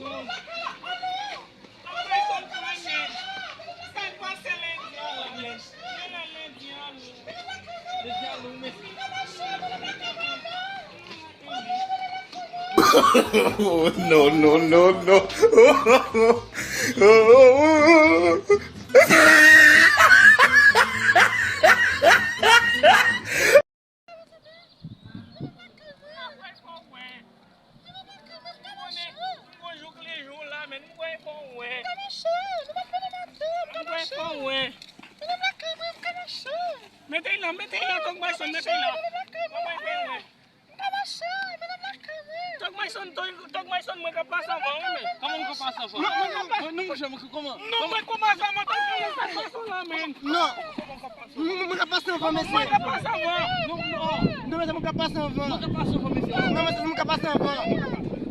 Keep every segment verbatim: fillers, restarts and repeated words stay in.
Tòg Mayson. Tòg Mayson pran nèg. Sa k pase lendi a la, men? Men la lendi a, lendi a lou, men. Oh, no, no, no, no. Mete l la, mete l la, Tòg Mayson, mete l la. Tòg Mayson, Tòg Mayson, mwen ka pase anvan, wi, men. Kòman mwen ka pase anvan? Non, mwen ka pase. Non, non, non, monchè, mwen, kòman? Non, mwen ka pase anvan, Tòg Mayson, Tòg Mayson la, men. Non. Mwen, mwen ka pase anvan, mesye. Mwen ka pase anvan. Non, non. Non, mesye, mwen ka pase anvan. Mwen ka pase anvan, mesye. Non, mesye, mwen ka pase anvan.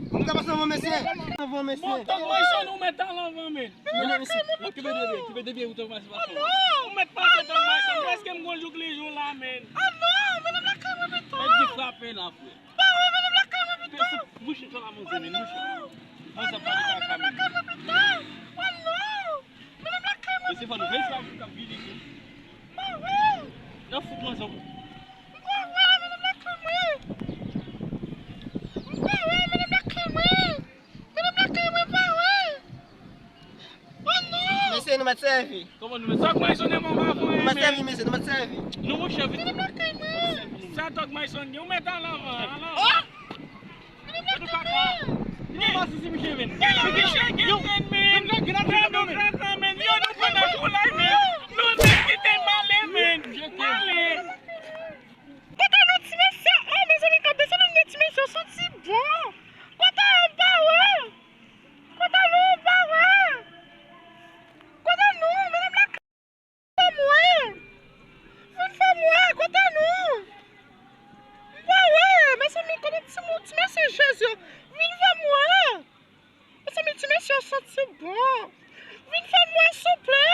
Mwen ka pase anvan, mesye. Anvan, mesye. Bon, Tòg Mayson, ou mèt al anvan, men. Men, men, mesye, kipe de byen, kipe de byen, ou Tòg Mayson pase anvan. Non, ou mèt pase Tòg Mayson. Èske m gon jouk li jou la, men? Ah non, men nan lakay mwen, men Tòg. E la, frè. Pa wè, mennen m lakay mwen pito. Mouche, fè la, mon zanmi, mouche. Mwen sa pale kaka, men. Mennen m lakay mwen pito. Oh non. Mennen m lakay mwen pito. Mesye, fò nou veye sa pou kap vini tou. Pa wè. Nan fout mwen sa. M pa wè, mennen m lakay mwen. M pa wè, mennen m lakay mwen. Mennen m lakay mwen, pa wè. Oh non. Mesye, nou mèt sèvi. Kòman nou mèt sèvi? Tòg Mayson e mò avan, men. Nou mèt sèvi, mesye, nou mèt sèvi. Nou, monchè, vin. Mennen m lakay mwen. Sa Tòg Mayson gen, ou mèt al anvan, al anvan. Oh! Mennen m lakay mwen. Yo, masi si misye vin. Yo, misye gen grenn, men. Yo, nou pran nan foulay, men. Nou te kite m ale, men. Ale. Kote nou ti mesye? Oh, mezanmi, kap desann nou gen ti mesye, yo santi bon. Kote yo, m pa wè? Kote nou, m pa wè? Kote nou, mennen m lakay mwen? Vin fè m wè, kote nou? M pa wè, mezanmi, kote ti moun, ti mesye Jezi yo? Vin fè m wè. Mezanmi, ti mesye yo santi bon. Vin fè m wè, souple.